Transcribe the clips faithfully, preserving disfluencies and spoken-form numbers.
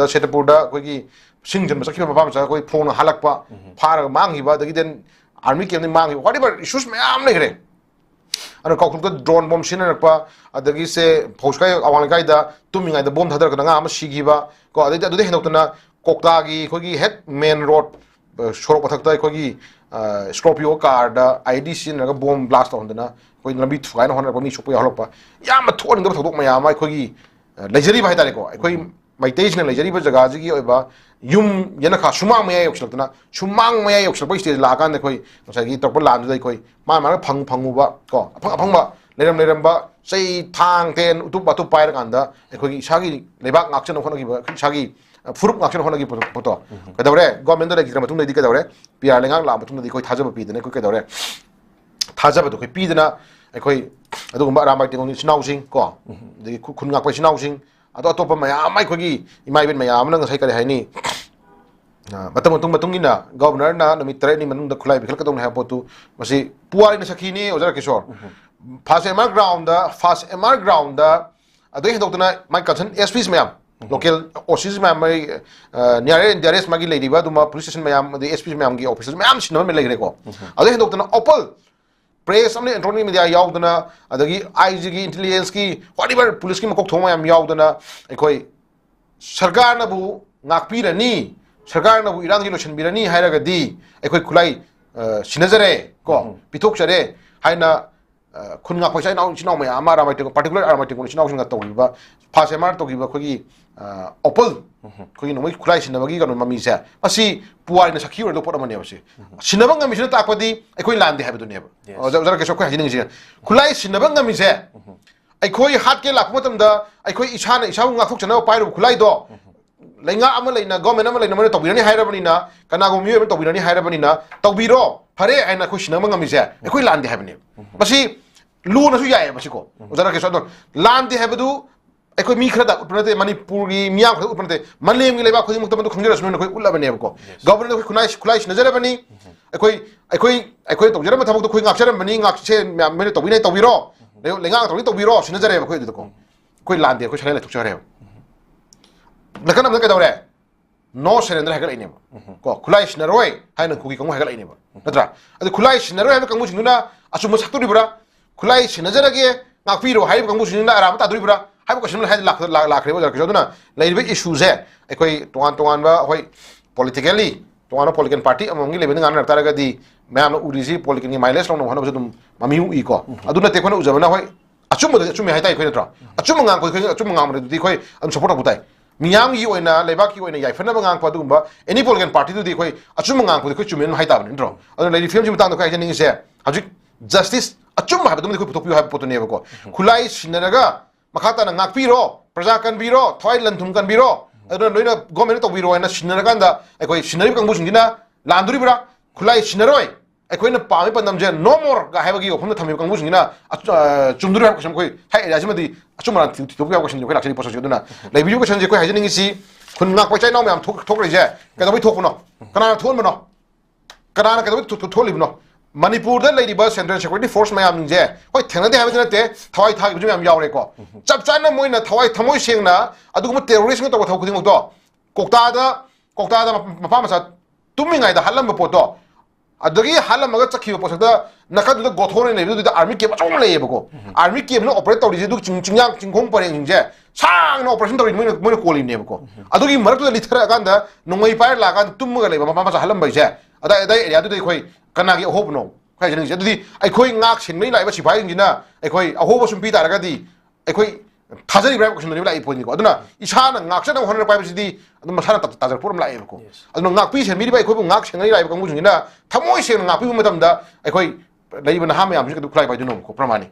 ꯁꯦꯇꯄꯨꯔꯗ ꯑꯩꯈꯣꯏꯒꯤ ꯁꯤꯡ ꯆꯟꯕ ꯆꯠꯈꯤꯕ ꯃꯄꯥ ꯃꯆꯥ ꯑꯩꯈꯣꯏ ꯐꯣꯡꯅ ꯍꯥꯜꯂꯛꯄ, ꯐꯥꯔꯒ ꯃꯥꯡꯈꯤꯕ, ꯑꯗꯒꯤ then army camp ꯇ ꯃꯥꯡꯈꯤꯕ, whatever issues ꯃꯌꯥꯝ ꯂꯩꯈ꯭ꯔꯦ꯫ ꯑꯗꯨꯅ ꯀꯥꯎꯊꯨꯛꯇ drone bomb ꯁꯤꯖꯤꯟꯅꯔꯛꯄ, ꯑꯗꯒꯤ ꯁꯦ ꯐꯧꯁꯀꯥꯏ ꯑꯋꯥꯡ ꯂꯩꯀꯥꯏꯗ ꯇꯨꯝꯃꯤꯉꯩꯗ bomb ꯊꯥꯗꯔꯛꯇꯅ ꯑꯉꯥꯡ ꯑꯃ ꯁꯤꯈꯤꯕ ꯀꯣ, ꯑꯗꯩꯗꯤ ꯑꯗꯨꯗꯩ ꯍꯦꯟꯗꯣꯛꯇꯅ ꯀꯣꯛꯇꯥꯒꯤ ꯑꯩꯈꯣꯏꯒꯤ ꯍꯦꯛ main road, ꯑ, ꯁꯣꯔꯣꯛ ꯃꯊꯛꯇ ꯑꯩꯈꯣꯏꯒꯤ, ꯑ, Scorpio car the I E D ꯁꯤꯖꯤꯟꯅꯔꯒ bomb blast ꯇꯧꯍꯟꯗꯅ ꯑꯩꯈꯣꯏ ꯂꯝꯕꯤ ꯊꯨꯒꯥꯏꯅ ꯍꯣꯠꯅꯔꯛꯄ, ꯃꯤ ꯁꯣꯛꯄ ꯌꯥꯎꯍꯜꯂꯛꯄ, ꯌꯥꯝꯅ ꯊꯣꯛꯍꯟꯅꯤꯡꯗꯕ ꯊꯧꯗꯣꯛ ꯃꯌꯥꯝ ꯑꯃ ꯑꯩꯈꯣꯏꯒꯤ, ꯑ, ꯂꯩꯖꯔꯤꯕ ꯍꯥꯏꯇꯥꯔꯦꯀꯣ꯫ ꯑꯩꯈꯣꯏ ꯃꯩꯇꯩꯁꯤꯡꯅ ꯂꯩꯖꯔꯤꯕ ꯖꯒꯥꯁꯤꯒꯤ ꯑꯣꯏꯕ ꯌꯨꯝ ꯌꯦꯅꯈꯥ ꯁꯨꯃꯥꯡ ꯃꯌꯥꯏ ꯌꯧꯁꯤꯜꯂꯛꯇꯅ, ꯁꯨꯃꯥꯡ ꯃꯌꯥꯏ ꯌꯧꯁꯤꯜꯂꯛꯄꯒꯤ stage ꯂꯥꯛꯑꯀꯥꯟꯗ ꯑꯩꯈꯣꯏ ꯉꯁꯥꯏꯒꯤ ꯇꯧꯔꯛꯄ ꯂꯥꯟꯗꯨꯗ ꯑꯩꯈꯣꯏ ꯃꯥ ꯃꯥꯅ ꯐꯪ ꯐꯪꯉꯨꯕ ꯀꯣ, ꯑꯐꯪ ꯑꯐꯪꯕ ꯂꯩꯔꯝ ꯂꯩꯔꯝꯕ ꯆꯩ, ꯊꯥꯡ, ꯇꯦꯟ, ꯎꯇꯨꯞ ꯋꯥꯇꯨꯞ ꯄꯥꯏꯔꯀꯥꯟꯗ ꯑꯩꯈꯣꯏꯒꯤ ꯏꯁꯥꯒꯤ ꯂꯩꯕꯥꯛ ꯉꯥꯛꯆꯅꯕ ꯍꯣꯠꯅꯈꯤꯕ, ꯏꯁꯥꯒꯤ, ꯑ, ꯐꯨꯔꯨꯞ ꯉꯥꯛꯆꯅꯕ ꯍꯣꯠꯅꯈꯤꯕ ꯄꯣꯠꯇꯣ ꯀꯩꯗꯧꯔꯦ? Government ꯗ ꯂꯩꯈꯤꯗ꯭ꯔ ꯃꯇꯨꯡꯗꯗꯤ ꯀꯩꯗꯧꯔꯦ? P R ꯂꯩꯉꯥꯛ ꯂꯥꯛꯑ ꯃꯇꯨꯡꯗꯗꯤ ꯑꯩꯈꯣꯏ ꯊꯥꯖꯕ ꯄꯤꯗꯅ ꯑꯩꯈꯣꯏ ꯀꯩꯗꯧꯔꯦ? ꯊꯥꯖꯕꯗꯣ ꯑꯩꯈꯣꯏ ꯄꯤꯗꯅ ꯑꯩꯈꯣꯏ ꯑꯗꯨꯒꯨꯝꯕ ꯑꯔꯥꯝꯕꯥꯏ ꯇꯦꯡꯒꯣꯜꯒꯤ ꯏꯆꯤꯟ ꯏꯅꯥꯎꯁꯤꯡ ꯀꯣ, ꯑꯗꯒꯤ ꯈꯨ-, ꯈꯨꯟ ꯉꯥꯛꯄ ꯏꯆꯤꯟ ꯏꯅꯥꯎꯁꯤꯡ, ꯑꯗꯣ ꯑꯇꯣꯞꯄ ꯃꯌꯥꯝ ꯑꯃ ꯑꯩꯈꯣꯏꯒꯤ ꯏꯃꯥ ꯏꯕꯦꯟ ꯃꯌꯥꯝ ꯑꯃꯅ ꯉꯁꯥꯏ ꯀꯔꯤ ꯍꯥꯏꯅꯤ? ꯑ, ꯃꯇꯝ ꯃꯇꯨꯡ ꯃꯇꯨꯡ ꯏꯟꯅ Governor ꯅ ꯅꯨꯃꯤꯠ ꯇꯔꯦꯠꯅꯤ ꯃꯅꯨꯡꯗ ꯈꯨꯠꯂꯥꯏ ꯄꯤꯈꯠꯂꯛꯀꯗꯧꯅꯤ ꯍꯥꯏꯕ ꯄꯣꯠꯇꯨ ꯃꯁꯤ ꯄꯨꯋꯥꯔꯤꯅ ꯁꯥꯈꯤꯅꯤ, ꯑꯣꯖꯥ ꯔꯥꯀꯦꯁꯣꯔ꯫ First M R ground ꯗ, First M R ground ꯗ, ꯑꯗꯨꯗꯩ ꯍꯦꯟꯗꯣꯛꯇꯅ ꯃꯥꯏ concern S Ps ꯃꯌꯥꯝ, local O Cs ꯃꯌꯥꯝ, ꯃꯥꯒꯤ, ꯑ, near and dearest ꯃꯥꯒꯤ ꯂꯩꯔꯤꯕ ꯑꯗꯨꯝꯕ police station ꯃꯌꯥꯝ, ꯑꯗꯩ S Ps ꯃꯌꯥꯝꯒꯤ officers ꯃꯌꯥꯝ ꯁꯤꯟꯅꯕ ꯂꯩꯈ꯭ꯔꯦꯀꯣ꯫ ꯑꯗꯨꯗꯩ ꯍꯦꯟꯗꯣꯛꯇꯅ open press ꯑꯃꯗꯤ electronic media ꯌꯥꯎꯗꯅ, ꯑꯗꯒꯤ I G ꯒꯤ, intelligence ꯀꯤ, whatever, police ꯀꯤ ꯃꯀꯣꯛ ꯊꯣꯡꯕ ꯃꯌꯥꯝ ꯌꯥꯎꯗꯅ, ꯑꯩꯈꯣꯏ ꯁꯔꯀꯥꯔꯅꯕꯨ ꯉꯥꯛꯄꯤꯔꯅꯤ, ꯁꯔꯀꯥꯔꯅꯕꯨ ꯏꯔꯥꯡꯁꯤ ꯂꯣꯏꯁꯤꯟꯕꯤꯔꯅꯤ ꯍꯥꯏꯔꯒꯗꯤ ꯑꯩꯈꯣꯏ ꯈꯨꯠꯂꯥꯏ, ꯑ, ꯁꯤꯟꯅꯖꯔꯦ ꯀꯣ, ꯄꯤꯊꯣꯛꯆꯔꯦ ꯍꯥꯏꯅ, ꯑ, ꯈꯨꯟ ꯉꯥꯛꯄ ꯏꯆꯥ ꯏꯅꯥꯎ, ꯏꯆꯤꯟ ꯏꯅꯥꯎ ꯃꯌꯥꯝ ꯑꯃ ꯑꯔꯥꯝꯕꯥꯏ ꯇꯦꯡꯒꯣꯜ, particular ꯑꯔꯥꯝꯕꯥꯏ ꯇꯦꯡꯒꯣꯜ ꯏꯆꯤꯟ ꯏꯅꯥꯎꯁꯤꯡꯅ ꯇꯧꯈꯤꯕ, First M R ꯇꯧꯈꯤꯕ ꯑꯩꯈꯣꯏꯒꯤ, ꯑ, opal, ꯑꯩꯈꯣꯏꯒꯤ ꯅꯣꯡꯃꯩ ꯈꯨꯠꯂꯥꯏ ꯁꯤꯟꯅꯕꯒꯤ ꯀꯩꯅꯣ ꯃꯃꯤꯁꯦ, ꯃꯁꯤ ꯄꯨꯋꯥꯔꯤꯅ ꯁꯥꯈꯤ ꯑꯣꯏꯔꯗꯧꯕ ꯄꯣꯠ ꯑꯃꯅꯦꯕ꯫ ꯁꯤ ꯁꯤꯟꯅꯕ ꯉꯝꯃꯤꯁꯤꯅ ꯇꯥꯛꯄꯗꯤ ꯑꯩꯈꯣꯏ ꯂꯥꯟꯗꯦ ꯍꯥꯏꯕꯗꯨꯅꯦꯕ꯫ Yes. ꯑꯣꯖꯥ, ꯑꯣꯖꯥ ꯔꯥꯀꯦꯁ, ꯑꯩꯈꯣꯏ ꯍꯥꯏꯖꯅꯤꯡꯉꯤꯁꯦ, ꯈꯨꯠꯂꯥꯏ ꯁꯤꯟꯅꯕ ꯉꯝꯃꯤꯁꯦ, ꯑꯩꯈꯣꯏ ꯍꯥꯠꯀꯦ ꯂꯥꯛꯄ ꯃꯇꯝꯗ ꯑꯩꯈꯣꯏ ꯏꯁꯥꯅ ꯏꯁꯥꯕꯨ ꯉꯥꯛꯊꯣꯛꯆꯅꯕ ꯄꯥꯏꯔꯨꯕ ꯈꯨꯠꯂꯥꯏꯗꯣ ꯂꯩꯉꯥꯛ ꯑꯃ ꯂꯩꯅ, government ꯑꯃ ꯂꯩꯅ ꯃꯣꯏꯅ ꯇꯧꯕꯤꯔꯅꯤ ꯍꯥꯏꯔꯕꯅꯤꯅ, ꯀꯅꯥꯒꯨꯝꯕ ꯃꯤꯑꯣꯏ ꯑꯃꯅ ꯇꯧꯕꯤꯔꯅꯤ ꯍꯥꯏꯔꯕꯅꯤꯅ, "ꯇꯧꯕꯤꯔꯣ, ꯐꯔꯦ" ꯍꯥꯏꯅ ꯑꯩꯈꯣꯏ ꯁꯤꯟꯅꯕ ꯉꯝꯃꯤꯁꯦ ꯑꯩꯈꯣꯏ ꯂꯥꯟꯗꯦ ꯍꯥꯏꯕꯅꯦꯕ꯫ ꯃꯁꯤ ꯂꯨꯅꯁꯨ ꯌꯥꯏꯌꯦꯕ ꯁꯤꯀꯣ꯫ Yes. ꯑꯣꯖꯥ ꯔꯥꯀꯦꯁ, ꯑꯗꯣ ꯂꯥꯟꯗꯦ ꯍꯥꯏꯕꯗꯨ ꯑꯩꯈꯣꯏ ꯃꯤ ꯈꯔꯗ ꯎꯠꯄ ꯅꯠꯇꯦ, ꯃꯅꯤꯄꯨꯔꯒꯤ ꯃꯤꯌꯥꯝ ꯈꯛꯇ ꯎꯠꯄ ꯅꯠꯇꯦ, ꯃꯥꯂꯦꯝꯒꯤ ꯂꯩꯕꯥꯛ ꯈꯨꯗꯤꯡꯃꯛꯇ ꯃꯗꯨ ꯈꯪꯖꯔꯁꯅꯨ ꯍꯥꯏꯅ ꯑꯩꯈꯣꯏ ꯎꯠꯂꯕꯅꯦꯕꯀꯣ꯫ Yes. Government ꯗ ꯑꯩꯈꯣꯏ ꯈꯨꯠꯂꯥꯏ, ꯈꯨꯠꯂꯥꯏ ꯁꯤꯟꯅꯖꯔꯕꯅꯤ, ꯑꯩꯈꯣꯏ, ꯑꯩꯈꯣꯏ, ꯑꯩꯈꯣꯏ ꯇꯧꯖꯔꯝꯕ ꯊꯕꯛꯇꯣ ꯑꯩꯈꯣꯏ ꯉꯥꯛꯆꯔꯝꯕꯅꯤ, ꯉꯥꯛꯁꯦ ꯃꯌꯥꯝ ꯃꯣꯏꯅ ꯇꯧꯕꯤꯅꯦ ꯇꯧꯕꯤꯔꯣ, ꯂꯩꯉꯥꯛꯅ ꯇꯧꯕꯤ ꯇꯧꯕꯤꯔꯣ, ꯁꯤꯟꯅꯖꯔꯦꯕ ꯑꯩꯈꯣꯏ ꯑꯗꯨꯗꯀꯣ꯫ ꯑꯩꯈꯣꯏ ꯂꯥꯟꯗꯦ, ꯑꯩꯈꯣꯏ ꯁꯔꯥꯏ ꯂꯩꯊꯣꯛꯆꯈ꯭ꯔꯦꯕ꯫ ꯅꯥꯀꯟ ꯑꯃꯗ ꯀꯩꯗꯧꯔꯦ? No surrender ꯍꯥꯏꯒꯠꯂꯛꯏꯅꯦꯕ꯫ ꯀꯣ, ꯈꯨꯠꯂꯥꯏ ꯁꯤꯟꯅꯔꯣꯏ ꯍꯥꯏꯅ ꯀꯨꯀꯤ ꯀꯥꯡꯕꯨ ꯍꯥꯏꯒꯠꯂꯛꯏꯅꯦꯕ, ꯅꯠꯇ꯭ꯔꯥ? ꯑꯗꯨ ꯈꯨꯠꯂꯥꯏ ꯁꯤꯟꯅꯔꯣꯏ ꯍꯥꯏꯕ ꯀꯥꯡꯕꯨꯁꯤꯡꯗꯨꯅ ꯑꯆꯨꯝꯕ ꯁꯛꯇꯣꯔꯤꯕ꯭ꯔꯥ? "ꯈꯨꯠꯂꯥꯏ ꯁꯤꯟꯅꯖꯔꯒꯦ, ꯉꯥꯛꯄꯤꯔꯣ" ꯍꯥꯏꯔꯤꯕ ꯀꯥꯡꯕꯨꯁꯤꯡꯗꯨꯅ ꯑꯔꯥꯟꯕ ꯇꯥꯗꯣꯔꯤꯕ꯭ꯔꯥ ꯍꯥꯏꯕ question ꯑꯃ ꯍꯥꯏꯗꯤ ꯂꯥꯛ-, ꯂꯥꯛ-, ꯂꯥꯛꯈ꯭ꯔꯦꯕ ꯑꯣꯖꯥ ꯀꯤꯁꯣꯔ꯫ ꯑꯗꯨꯅ ꯂꯩꯔꯤꯕ issue ꯁꯦ ꯑꯩꯈꯣꯏ ꯇꯣꯉꯥꯟ ꯇꯣꯉꯥꯟꯕ, ꯑꯩꯈꯣꯏ politically ꯇꯣꯉꯥꯟꯕ political party ꯑꯃꯃꯝꯒꯤ ꯂꯩꯕꯗ ꯉꯥꯡꯅꯔꯛ ꯇꯥꯔꯒꯗꯤ ꯃꯌꯥꯝꯅ ꯎꯔꯤꯁꯤ political ꯒꯤ mileage ꯂꯧꯅꯕ ꯍꯣꯠꯅꯕꯁꯨ ꯑꯗꯨꯝ ꯃꯃꯤ ꯎꯏꯀꯣ꯫ ꯑꯗꯨ ꯅꯠꯇꯦ ꯑꯩꯈꯣꯏꯅ ꯎꯖꯕꯅ, ꯍꯣꯏ, ꯑꯆꯨꯝꯕꯗꯗꯤ ꯑꯆꯨꯝꯃꯦ ꯍꯥꯏꯇꯥꯏ ꯑꯩꯈꯣꯏ, ꯅꯠꯇ꯭ꯔꯣ? ꯑꯆꯨꯝꯕ ꯉꯥꯡꯕ ꯑꯩꯈꯣꯏ, ꯑꯆꯨꯝꯕ ꯉꯥꯡꯕꯗꯨꯗꯤ ꯑꯩꯈꯣꯏ ꯑꯗꯨꯝ support ꯇꯧꯕ ꯇꯥꯏ꯫ ꯃꯤꯌꯥꯝꯒꯤ ꯑꯣꯏꯅ, ꯂꯩꯕꯥꯛꯀꯤ ꯑꯣꯏꯅ ꯌꯥꯏꯐꯅꯕ ꯉꯥꯡꯕ ꯑꯗꯨꯒꯨꯝꯕ any political party ꯗꯨꯗꯤ ꯑꯩꯈꯣꯏ ꯑꯆꯨꯝꯕ ꯉꯥꯡꯕꯗꯤ ꯑꯩꯈꯣꯏ ꯆꯨꯝꯃꯦ ꯑꯗꯨꯝ ꯍꯥꯏꯇꯥꯕꯅꯤ, ꯅꯠꯇ꯭ꯔꯣ? ꯑꯗꯨꯅ ꯂꯩꯔꯤꯕ ꯐꯤꯕꯝꯁꯤ ꯃꯇꯥꯡꯗ ꯑꯩꯈꯣꯏ ꯍꯥꯏꯖꯅꯤꯡꯉꯤꯁꯦ, ꯍꯧꯖꯤꯛ justice ꯑꯆꯨꯝꯕ ꯍꯥꯏꯕꯗꯨꯃꯗꯤ ꯑꯩꯈꯣꯏ ꯄꯨꯊꯣꯛꯄꯤꯌꯨ ꯍꯥꯏꯕ ꯄꯣꯠꯇꯨꯅꯦꯕꯀꯣ꯫ ꯈꯨꯠꯂꯥꯏ ꯁꯤꯟꯅꯔꯒ ꯃꯈꯥ ꯇꯥꯅ ꯉꯥꯛꯄꯤꯔꯣ, ꯄ꯭ꯔꯖꯥ ꯀꯟꯕꯤꯔꯣ, ꯊꯋꯥꯏ ꯂꯟꯊꯨꯝ ꯀꯟꯕꯤꯔꯣ, ꯑꯗꯨꯅ ꯂꯣꯏꯅ government ꯇꯧꯕꯤꯔꯣ ꯍꯥꯏꯅ ꯁꯤꯟꯅꯔꯀꯥꯟꯗ ꯑꯩꯈꯣꯏ ꯁꯤꯟꯅꯔꯤꯕ ꯀꯥꯡꯕꯨꯁꯤꯡꯁꯤꯅ ꯂꯥꯟꯗꯣꯔꯤꯕ꯭ꯔꯥ? ꯈꯨꯠꯂꯥꯏ ꯁꯤꯟꯅꯔꯣꯏ, ꯑꯩꯈꯣꯏꯅ ꯄꯥꯝꯃꯤ ꯄꯥꯟꯗꯝꯁꯦ no more ꯒ ꯍꯥꯏꯕꯒꯤ ꯋꯥꯐꯝꯗ ꯊꯝꯃꯤꯕ ꯀꯥꯡꯕꯨꯁꯤꯡꯁꯤꯅ ꯑꯆꯨ-, ꯑ, ꯆꯨꯝꯗꯣꯔꯤꯕ꯭ꯔꯥ ꯍꯥꯏꯕ question ꯑꯩꯈꯣꯏ ꯍꯥꯏ area ꯁꯤꯃꯗꯤ ꯑꯆꯨꯝ ꯑꯔꯥꯟ ꯊꯤ-, ꯊꯤꯗꯣꯛꯄ ꯌꯥꯕ question ꯑꯩꯈꯣꯏ ꯂꯥꯛꯆꯔꯤꯕ ꯄꯣꯠꯁꯛꯁꯦ꯫ ꯑꯗꯨꯅ ꯂꯩꯕꯤꯔꯤꯕ question ꯁꯦ ꯑꯩꯈꯣꯏ ꯍꯥꯏꯖꯅꯤꯡꯉꯤꯁꯤ, ꯈꯨꯟ ꯉꯥꯛꯄ ꯏꯆꯤꯟ ꯏꯅꯥꯎ ꯃꯌꯥꯝ ꯊꯣꯛ-, ꯊꯣꯛꯂꯛꯏꯁꯦ ꯀꯩꯗꯧꯕꯩ ꯊꯣꯛꯄꯅꯣ? ꯀꯅꯥꯅ ꯊꯣꯛꯍꯟꯕꯅꯣ? ꯀꯅꯥꯅ ꯀꯩꯗꯧꯕꯩ ꯊꯣꯛ-, ꯊꯣꯛ-, ꯊꯣꯛꯍꯜꯂꯤꯕꯅꯣ? ꯃꯅꯤꯄꯨꯔꯗ ꯂꯩꯔꯤꯕ central security force ꯃꯌꯥꯝꯁꯤꯡꯁꯦ, ꯍꯣꯏ, ꯊꯦꯡꯅꯗꯦ ꯍꯥꯏꯕꯗꯤ ꯅꯠꯇꯦ, ꯊꯋꯥꯏ ꯊꯥꯈꯤꯕꯁꯨ ꯃꯌꯥꯝ ꯌꯥꯎꯔꯦꯀꯣ꯫ ꯆꯞ ꯆꯥꯅ ꯃꯣꯏꯅ ꯊꯋꯥꯏ, ꯊꯃꯣꯏ ꯁꯦꯡꯅ ꯑꯗꯨꯒꯨꯝꯕ terrorist ꯅ ꯇꯧꯕ ꯊꯕꯛ ꯈꯨꯗꯤꯡꯃꯛꯇꯣ ꯀꯧꯇꯥꯗ, ꯀꯧꯇꯥꯗ ꯃꯄꯥ ꯃꯆꯥ ꯇꯨꯝꯃꯤꯉꯩꯗ ꯍꯥꯠꯂꯝꯕ ꯄꯣꯠꯇꯣ, ꯑꯗꯒꯤ ꯍꯥꯠꯂꯝꯃꯒ ꯆꯠꯈꯤꯕ ꯄꯣꯠꯁꯛꯇ ꯅꯥꯀꯟꯗꯨꯗ ꯒꯣꯊꯣꯔ ꯑꯣꯏꯅ ꯂꯩꯕꯗꯨꯗ army camp ꯑꯆꯧꯕ ꯑꯃ ꯂꯩꯌꯦꯕꯀꯣ꯫ Army camp ꯅ operate ꯇꯧꯔꯤꯁꯦ ꯑꯗꯨ ꯆꯤꯡ-, ꯆꯤꯡꯌꯥꯡ ꯆꯤꯡꯈꯣꯡ ꯄꯔꯦꯡꯁꯤꯡꯁꯦ ꯁꯥꯡꯅ operation ꯇꯧꯔꯤꯁꯦ ꯃꯣꯏꯅ, ꯃꯣꯏꯅ ꯀꯣꯜꯂꯤꯕꯅꯦꯕꯀꯣ꯫ ꯑꯗꯨꯒꯤ ꯃꯔꯛꯇꯨꯗ ꯂꯤꯊꯔꯛꯑꯀꯥꯟꯗ ꯅꯣꯡꯃꯩ ꯄꯥꯏꯔ ꯂꯥꯛꯑꯀꯥꯟꯗ ꯇꯨꯝꯃꯒ ꯂꯩꯕ ꯃꯄꯥ ꯃꯆꯥ ꯍꯥꯠꯂꯝꯕ ꯍꯥꯏꯁꯦ, ꯑꯗꯥꯏ, ꯑꯗꯥꯏ area ꯗꯨꯗ ꯑꯩꯈꯣꯏ ꯀꯅꯥꯒꯤ ꯑꯍꯣꯕꯅꯣ ꯍꯥꯏꯖꯅꯤꯡꯉꯤꯁꯦ? ꯑꯗꯨꯗꯤ ꯑꯩꯈꯣꯏ ꯉꯥꯛ ꯁꯦꯟꯕꯒꯤ ꯂꯥꯛꯏꯕ ꯁꯤꯐꯥꯏꯁꯤꯡꯁꯤꯅ ꯑꯩꯈꯣꯏ ꯑꯍꯣꯕ ꯁꯨꯝ ꯄꯤ ꯇꯥꯔꯒꯗꯤ ꯑꯩꯈꯣꯏ ꯊꯥꯖꯔꯤꯕ꯭ꯔꯥ ꯍꯥꯏꯕ question ꯗꯨꯅꯦꯕ ꯂꯥꯛꯏ ꯄꯣꯠꯅꯤꯀꯣ꯫ ꯑꯗꯨꯅ ꯏꯁꯥꯅ ꯉꯥꯛꯆꯅꯕ ꯍꯣꯠꯅꯔꯛꯄ ꯍꯥꯏꯕꯁꯤꯗꯤ ꯑꯗꯨꯝ ꯃꯁꯥꯅ ꯇꯥ-, ꯇꯥꯖꯔꯛꯄ ꯑꯃ ꯂꯥꯛꯑꯦꯕꯀꯣ꯫ Yes. ꯑꯗꯨꯅ ꯉꯥꯛꯄꯤ ꯁꯦꯟꯕꯤꯔꯤꯕ ꯑꯩꯈꯣꯏꯕꯨ ꯉꯥꯛ ꯁꯦꯟꯅꯔꯤ ꯂꯥꯛꯏꯕ ꯀꯥꯡꯕꯨꯁꯤꯡꯁꯤꯅ ꯊꯃꯣꯏ ꯁꯦꯡꯅ ꯉꯥꯛꯄꯤꯕ ꯃꯇꯝꯗ ꯑꯩꯈꯣꯏ ꯂꯩꯔꯤꯕ ꯅꯍꯥ ꯃꯌꯥꯝꯁꯤ ꯀꯩꯗꯧ ꯈꯨꯠꯂꯥꯏ ꯄꯥꯏꯗꯣꯏꯅꯣꯕꯀꯣ, ꯄ꯭ꯔꯃꯥꯅꯤ꯫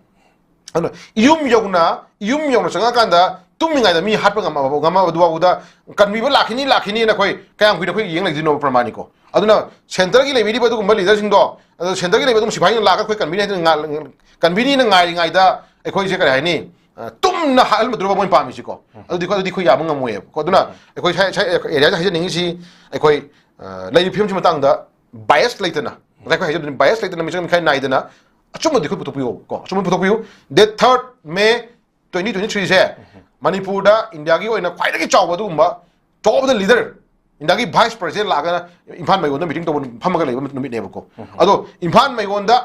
ꯑꯗꯨꯅ ꯌꯨꯝ ꯌꯧꯅ, ꯌꯨꯝ ꯌꯧꯅ ꯆꯪꯉꯀꯥꯟꯗ ꯇꯨꯝꯃꯤꯉꯩꯗ ꯃꯤ ꯍꯥꯠꯄ ꯉꯝꯃꯕ, ꯉꯝꯃꯕ ꯑꯗꯨꯐꯥꯎꯗ ꯀꯟꯕꯤꯕ ꯂꯥꯛꯈꯤꯅꯤ, ꯂꯥꯛꯈꯤꯅꯤꯅ ꯑꯩꯈꯣꯏ ꯀꯌꯥꯝ ꯀꯨꯏꯅ ꯑꯩꯈꯣꯏ ꯌꯦꯡ ꯂꯩꯗꯣꯏꯅꯣꯕ, ꯄ꯭ꯔꯃꯥꯅꯤꯀꯣ? ꯑꯗꯨꯅ centre ꯒꯤ ꯂꯩꯕꯤꯔꯤꯕ ꯑꯗꯨꯒꯨꯝꯕ leader ꯁꯤꯡꯗꯣ, ꯑꯗꯣ centre ꯒꯤ ꯂꯩꯕ ꯑꯗꯨꯝ ꯁꯤꯐꯥꯏꯅ ꯂꯥꯛꯑꯒ ꯑꯩꯈꯣꯏ ꯀꯟꯕꯤꯅꯤ ꯍꯥꯏꯗꯅ ꯉꯥ-, ꯀꯟꯕꯤꯅꯤꯅ ꯉꯥꯏꯔꯤꯉꯩꯗ ꯑꯩꯈꯣꯏꯁꯦ ꯀꯔꯤ ꯍꯥꯏꯅꯤ, ꯑ, ꯇꯨꯝꯅ ꯍꯥꯠꯍꯟꯕꯗꯨꯔꯕ ꯃꯣꯏꯅ ꯄꯥꯝꯃꯤꯁꯤꯀꯣ? ꯑꯗꯨꯗꯤ ꯑꯩꯈꯣꯏ, ꯑꯗꯨꯗꯤ ꯑꯩꯈꯣꯏ ꯌꯥꯕ ꯉꯝꯃꯣꯏꯌꯦꯕꯀꯣ꯫ ꯑꯗꯨꯅ ꯑꯩꯈꯣꯏ ꯁꯥꯏ-, ꯁꯥꯏ-, area ꯗ ꯍꯥꯏꯖꯅꯤꯡꯉꯤꯁꯤ, ꯑꯩꯈꯣꯏ, ꯑ, ꯂꯩꯔꯤꯕ ꯐꯤꯕꯝꯁꯤ ꯃꯇꯥꯡꯗ bias ꯂꯩꯇꯅ, ꯉꯁꯥꯏ ꯑꯩꯈꯣꯏ ꯍꯥꯏꯖꯕꯗꯨꯅꯤ, bias ꯂꯩꯇꯅ, ꯃꯤꯆꯪ ꯃꯤꯈꯥꯏ ꯅꯥꯏꯗꯅ ꯑꯆꯨꯝꯕꯗꯤ ꯑꯩꯈꯣꯏ ꯄꯨꯊꯣꯛꯄꯤꯌꯣꯕꯀꯣ꯫ ꯑꯆꯨꯝꯕ ꯄꯨꯊꯣꯛꯄꯤꯌꯨ꯫ Date third May twenty twenty three ꯁꯦ ꯃꯅꯤꯄꯨꯔꯗ ꯏꯟꯗꯤꯌꯥꯒꯤ ꯑꯣꯏꯅ ꯈ꯭ꯋꯥꯏꯗꯒꯤ ꯆꯥꯎꯕ ꯑꯗꯨꯒꯨꯝꯕ top of the leader, ꯏꯟꯗꯤꯌꯥꯒꯤ vice president ꯂꯥꯛꯑꯒ ꯏꯝꯐꯥꯜ ꯃꯩꯒꯣꯟꯗ meeting ꯇꯧꯕ ꯐꯝꯃꯒ ꯂꯩꯕ ꯅꯨꯃꯤꯠꯅꯦꯕꯀꯣ꯫ ꯑꯗꯣ ꯏꯝꯐꯥꯜ ꯃꯩꯒꯣꯟꯗ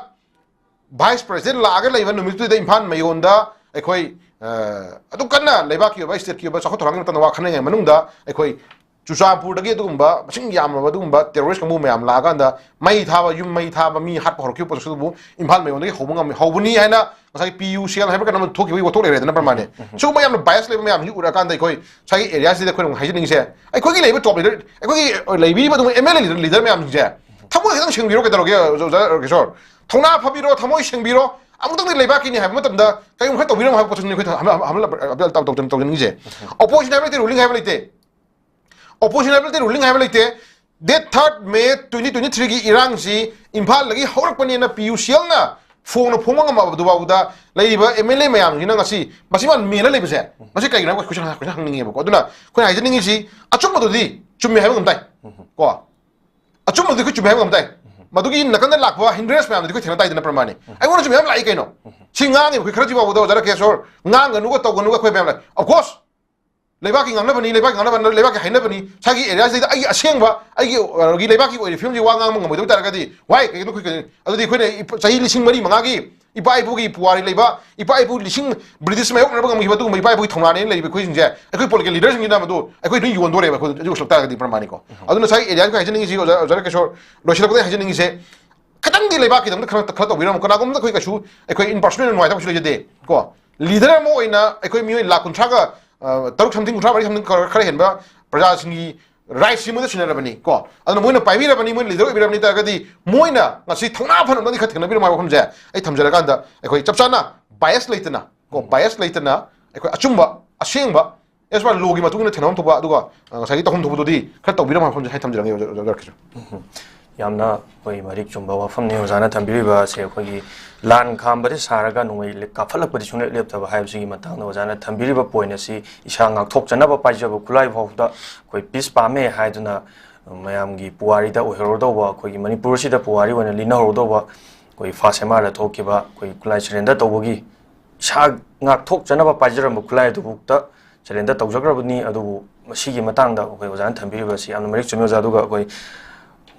vice president ꯂꯥꯛꯑꯒ ꯂꯩꯕ ꯅꯨꯃꯤꯠꯇꯨꯗ ꯏꯝꯐꯥꯜ ꯃꯩꯒꯣꯟꯗ ꯑꯩꯈꯣꯏ, ꯑ, ꯑꯗꯨꯛ ꯀꯟꯅ ꯂꯩꯕꯥꯛꯀꯤ ꯑꯣꯏꯕ, stateꯀꯤ ꯑꯣꯏꯕ ꯆꯥꯎꯈꯠ ꯊꯧꯔꯥꯡꯒꯤ ꯃꯇꯥꯡꯗ ꯋꯥ ꯈꯟꯅꯔꯤꯉꯩ ꯃꯅꯨꯡꯗ ꯑꯩꯈꯣꯏ ꯆꯨꯔꯆꯥꯟꯄꯨꯔꯗꯒꯤ ꯑꯗꯨꯒꯨꯝꯕ ꯃꯁꯤꯡ ꯌꯥꯝꯂꯕ ꯑꯗꯨꯒꯨꯝꯕ terrorist ꯀꯥꯡꯕꯨ ꯃꯌꯥꯝ ꯂꯥꯛꯑꯀꯥꯟꯗ ꯃꯩ ꯊꯥꯕ, ꯌꯨꯝ ꯃꯩ ꯊꯥꯕ, ꯃꯤ ꯍꯥꯠꯄ ꯍꯧꯔꯛꯈꯤꯕ ꯄꯣꯠꯁꯛꯇꯨꯕꯨ ꯏꯝꯐꯥꯜ ꯃꯩꯒꯣꯟꯗꯒꯤ ꯍꯧꯕ ꯉꯝꯃꯤ, ꯍꯧꯕꯅꯤ ꯍꯥꯏꯅ ꯉꯁꯥꯏꯒꯤ P U C L ꯍꯥꯏꯕ ꯀꯩꯅꯣꯝ ꯊꯣꯛꯈꯤꯕꯒꯤ ꯋꯥꯊꯣꯛ ꯂꯩꯔꯦꯗꯅ ꯄ꯭ꯔꯃꯥꯅꯦ꯫ ꯁꯤꯒꯨꯝꯕ ꯌꯥꯝꯅ bias ꯂꯩꯕ ꯃꯌꯥꯝꯁꯤ ꯎꯔꯀꯥꯟꯗ ꯑꯩꯈꯣꯏ ꯉꯁꯥꯏꯒꯤ areaꯁꯤꯗ ꯑꯩꯈꯣꯏꯅ ꯑꯃꯨꯛ ꯍꯥꯏꯖꯅꯤꯡꯉꯤꯁꯦ, ꯑꯩꯈꯣꯏꯒꯤ ꯂꯩꯔꯤꯕ top leader, ꯑꯩꯈꯣꯏꯒꯤ ꯂꯩꯕꯤꯔꯤꯕ ꯑꯗꯨꯒꯨꯝꯕ M L A leader, leader ꯃꯌꯥꯝꯁꯤꯡꯁꯦ ꯊꯃꯣꯏ ꯈꯤꯇꯪ ꯁꯦꯡꯕꯤꯔꯣ, ꯀꯩꯗꯧꯔꯒꯦ ꯑꯣꯖꯥ ꯀꯤꯁꯣꯔ? ꯊꯧꯅꯥ ꯐꯕꯤꯔꯣ, ꯊꯃꯣꯏ ꯁꯦꯡꯕꯤꯔꯣ, ꯑꯃꯨꯛꯇꯪꯗꯤ ꯂꯩꯕꯥꯛꯀꯤꯅꯤ ꯍꯥꯏꯕ ꯃꯇꯝꯗ ꯀꯔꯤꯒꯨꯝꯕ ꯈꯔ ꯇꯧꯕꯤꯔꯝꯃꯣ ꯍꯥꯏꯕ ꯄꯣꯠꯁꯛꯅꯤ ꯑꯩꯈꯣꯏ ꯍꯝ-, ꯍꯝ-, ꯍꯝ-, ꯇꯧ-, ꯇꯧ-, ꯇꯧꯖꯅꯤꯡꯉꯤꯁꯦ꯫ Opposition ꯍꯥꯏꯕ ꯂꯩꯇꯦ, ruling ꯍꯥꯏꯕ ꯂꯩꯇꯦ꯫ Opposition ꯍꯥꯏꯕ ꯂꯩꯇꯦ, ruling ꯍꯥꯏꯕ ꯂꯩꯇꯦ꯫ Date third May twenty twenty-threeꯒꯤ ꯏꯔꯥꯡꯁꯤ ꯏꯝꯐꯥꯜꯗꯒꯤ ꯍꯧꯔꯛꯄꯅꯦꯅ P U C Lꯅ ꯐꯣꯡꯅ ꯐꯣꯡꯕ ꯉꯝꯃꯕꯗꯨꯐꯥꯎꯗ ꯂꯩꯔꯤꯕ M L A ꯃꯌꯥꯝꯁꯤꯅ ꯉꯁꯤ ꯃꯁꯤꯃ ꯃꯦꯜꯂ ꯂꯩꯕꯁꯦ, ꯃꯁꯤ ꯀꯩꯒꯤꯅꯣ ꯍꯥꯏꯕ question, question ꯍꯪꯅꯤꯡꯉꯦꯕꯀꯣ꯫ ꯑꯗꯨꯅ ꯑꯩꯈꯣꯏꯅ ꯍꯥꯏꯖꯅꯤꯡꯉꯤꯁꯤ, ꯑꯆꯨꯝꯕꯗꯨꯗꯤ ꯆꯨꯝꯃꯦ ꯍꯥꯏꯕ ꯉꯝ ꯇꯥꯏ, ꯀꯣ꯫ ꯑꯆꯨꯝꯕꯗꯨꯗꯤ ꯑꯩꯈꯣꯏ ꯆꯨꯝꯃꯦ ꯍꯥꯏꯕ ꯉꯝ ꯇꯥꯏ꯫ ꯃꯗꯨꯒꯤ ꯅꯥꯀꯟꯗ ꯂꯥꯛꯄ hindrance ꯃꯌꯥꯝꯗꯨꯗꯤ ꯑꯩꯈꯣꯏ ꯊꯦꯡꯅ ꯇꯥꯏꯗꯅ ꯄ꯭ꯔꯃꯥꯅꯤ꯫ ꯑꯩꯉꯣꯟꯗꯁꯨ ꯃꯌꯥꯝ ꯂꯥꯛꯏ ꯀꯩꯅꯣ꯫ ꯁꯤ ꯉꯥꯡꯉꯤꯕ ꯑꯩꯈꯣꯏ ꯈꯔꯁꯤ ꯐꯥꯎꯕꯗ ꯑꯣꯖꯥ ꯔꯥꯀꯦꯁꯣꯔ, ꯉꯥꯡꯒꯅꯨꯒ ꯇꯧꯒꯅꯨꯒ ꯑꯩꯈꯣꯏ ꯃꯌꯥꯝ ꯂꯥꯛꯏ꯫ Of course, ꯂꯩꯕꯥꯛꯀꯤ ꯉꯥꯡꯅꯕꯅꯤ, ꯂꯩꯕꯥꯛꯀꯤ ꯉꯥꯡꯅꯕ, ꯂꯩꯕꯥꯛꯀꯤ ꯍꯥꯏꯅꯕꯅꯤ꯫ ꯁ꯭ꯋꯥꯏꯒꯤ areaꯁꯤꯗꯩꯗ ꯑꯩꯒꯤ ꯑꯁꯦꯡꯕ, ꯑꯩꯒꯤ, ꯑ, ꯒꯤ ꯂꯩꯕꯥꯛꯀꯤ ꯑꯣꯏꯔꯤꯕ ꯐꯤꯕꯝꯁꯤ ꯋꯥ ꯉꯥꯡꯕ ꯉꯝꯃꯣꯏꯗꯕ ꯇꯥꯔꯒꯗꯤ, why? ꯀꯩꯒꯤꯅꯣ ꯑꯩꯈꯣꯏ ꯀꯩ-, ꯑꯗꯨꯗꯤ ꯑꯩꯈꯣꯏꯅ ꯏꯄ-, ꯆꯍꯤ ꯂꯤꯁꯤꯡ ꯃꯔꯤ ꯃꯉꯥꯒꯤ ꯏꯄꯥ ꯏꯄꯨꯒꯤ ꯄꯨꯋꯥꯔꯤ ꯂꯩꯕ, ꯏꯄꯥ ꯏꯄꯨ ꯂꯤꯁꯤꯡ, British ꯃꯥꯌꯣꯛꯅꯔꯕ ꯉꯝꯈꯤꯕ ꯑꯗꯨꯒꯨꯝꯕ ꯏꯄꯥ ꯏꯄꯨꯒꯤ ꯊꯧꯅꯥꯅꯦꯅ ꯂꯩꯕ ꯑꯩꯈꯣꯏꯁꯤꯡꯁꯦ, ꯑꯩꯈꯣꯏ political leaderꯁꯤꯡꯁꯤꯅ ꯃꯗꯨ ꯑꯩꯈꯣꯏ ꯑꯗꯨꯝ ꯌꯣꯟꯗꯣꯔꯦꯕ, ꯑꯩꯈꯣꯏ ꯑꯗꯨ ꯎꯁꯜꯂꯛ ꯇꯥꯔꯒꯗꯤ ꯄ꯭ꯔꯃꯥꯅꯤꯀꯣ꯫ ꯑꯗꯨꯅ ꯉꯁꯥꯏ areaꯁꯤ ꯑꯩꯈꯣꯏ ꯍꯥꯏꯖꯅꯤꯡꯉꯤꯁꯤ, ꯑꯣꯖꯥ, ꯑꯣꯖꯥ ꯔꯥꯀꯦꯁꯣꯔ, ꯂꯣꯏꯁꯤꯜꯂꯛꯄꯗ ꯍꯥꯏꯖꯅꯤꯡꯉꯤꯁꯦ, ꯈꯤꯇꯪꯗꯤ ꯂꯩꯕꯥꯛꯀꯤꯗꯃꯛꯇ ꯈꯔ, ꯈꯔ ꯇꯧꯕꯤꯔꯝꯃꯨ꯫ ꯀꯅꯥꯒꯨꯝꯕꯗ ꯑꯩꯈꯣꯏ ꯀꯩꯁꯨ, ꯑꯩꯈꯣꯏ in personal ꯅꯨꯡꯉꯥꯏꯇꯕ ꯀꯩꯁꯨ ꯂꯩꯖꯗꯦ, ꯀꯣ꯫ Leader ꯑꯃ ꯑꯣꯏꯅ ꯑꯩꯈꯣꯏ ꯃꯤꯑꯣꯏ ꯂꯥꯈ ꯀꯨꯟꯊ꯭ꯔꯥꯒ, ꯑ, ꯇꯔꯨꯛ something, ꯀꯨꯟꯊ꯭ꯔꯥ ꯃꯔꯤ something ꯈꯔ, ꯈꯔ ꯍꯦꯟꯕ ꯄ꯭ꯔꯖꯥꯁꯤꯡꯒꯤ rightꯁꯤ ꯃꯣꯏꯗ ꯁꯤꯟꯅꯔꯕꯅꯤ, ꯀꯣ꯫ ꯑꯗꯨꯅ ꯃꯣꯏꯅ ꯄꯥꯏꯕꯤꯔꯕꯅꯤ, ꯃꯣꯏꯅ leader ꯑꯣꯏꯕꯤꯔꯕꯅꯤ ꯇꯥꯔꯒꯗꯤ ꯃꯣꯏꯅ ꯉꯁꯤ ꯊꯧꯅꯥ ꯐꯅꯕꯗꯤ ꯈꯔ ꯊꯦꯡꯅꯕꯤꯔꯝꯃꯣ ꯍꯥꯏꯕ ꯋꯥꯐꯝꯁꯦ ꯑꯩ ꯊꯝꯖꯔꯀꯥꯟꯗ, ꯑꯩꯈꯣꯏ ꯆꯞ ꯆꯥꯅ bias ꯂꯩꯇꯅ, ꯀꯣ, bias ꯂꯩꯇꯅ ꯑꯩꯈꯣꯏ ꯑꯆꯨꯝꯕ, ꯑꯁꯦꯡꯕ, as per lawꯒꯤ ꯃꯇꯨꯡ ꯏꯟꯅ ꯊꯦꯡꯅꯐꯝ ꯊꯣꯛꯄ, ꯑꯗꯨꯒ, ꯑ, ꯉꯁꯥꯏꯒꯤ ꯇꯧꯐꯝ ꯊꯣꯛꯄꯗꯨꯗꯤ ꯈꯔ ꯇꯧꯕꯤꯔꯝꯃꯣ ꯍꯥꯏꯕ ꯋꯥꯐꯝꯁꯦ ꯑꯩ ꯊꯝꯖꯔꯝꯒꯦ, ꯑꯣꯖꯥ, ꯑꯣꯖꯥ ꯔꯥꯀꯦꯁꯣꯔ꯫ ꯌꯥꯝꯅ ꯑꯩꯈꯣꯏ ꯃꯔꯤꯛ ꯆꯨꯝꯕ ꯋꯥꯐꯝꯅꯤ ꯑꯣꯖꯥꯅ ꯊꯝꯕꯤꯔꯤꯕ ꯑꯁꯦ꯫ ꯑꯩꯈꯣꯏꯒꯤ ꯂꯥꯟ ꯈꯥꯝꯕꯗꯤ ꯁꯥꯔꯒ ꯅꯣꯡꯃꯩ ꯂꯦ-, ꯀꯥꯞꯈꯠꯂꯛꯄꯗꯤ ꯁꯨꯡꯂꯦꯞ ꯂꯦꯞꯇꯕ ꯍꯥꯏꯕꯁꯤꯒꯤ ꯃꯇꯥꯡꯗ ꯑꯣꯖꯥꯅ ꯊꯝꯕꯤꯔꯤꯕ point ꯑꯁꯤ, ꯏꯁꯥ ꯉꯥꯛꯊꯣꯛꯆꯅꯕ ꯄꯥꯏꯖꯕ ꯈꯨꯠꯂꯥꯏ ꯐꯥꯎꯕꯗ ꯑꯩꯈꯣꯏ peace ꯄꯥꯝꯃꯦ ꯍꯥꯏꯗꯨꯅ ꯃꯌꯥꯝꯒꯤ ꯄꯨꯋꯥꯔꯤꯗ ꯑꯣꯏꯍꯧꯔꯗꯧꯕ, ꯑꯩꯈꯣꯏꯒꯤ ꯃꯅꯤꯄꯨꯔꯁꯤꯗ ꯄꯨꯋꯥꯔꯤ ꯑꯣꯏꯅ ꯂꯤꯅꯍꯧꯔꯗꯧꯕ, ꯑꯩꯈꯣꯏ first M R ꯗ ꯊꯣꯛꯈꯤꯕ ꯑꯩꯈꯣꯏ ꯈꯨꯠꯂꯥꯏ surrender ꯇꯧꯕꯒꯤ ꯏꯁꯥ ꯉꯥꯛꯊꯣꯛꯆꯅꯕ ꯄꯥꯏꯖꯔꯝꯕ ꯈꯨꯠꯂꯥꯏ ꯑꯗꯨꯕꯨꯛꯇ surrender ꯇꯧꯖꯈ꯭ꯔꯕꯅꯤ꯫ ꯑꯗꯨꯕꯨ ꯃꯁꯤꯒꯤ ꯃꯇꯥꯡꯗ ꯑꯩꯈꯣꯏ ꯑꯣꯖꯥꯅ ꯊꯝꯕꯤꯔꯤꯕ ꯑꯁꯤ ꯌꯥꯝꯅ ꯃꯔꯤꯛ ꯆꯨꯝꯃꯤ, ꯑꯣꯖꯥ꯫ ꯑꯗꯨꯒ ꯑꯩꯈꯣꯏ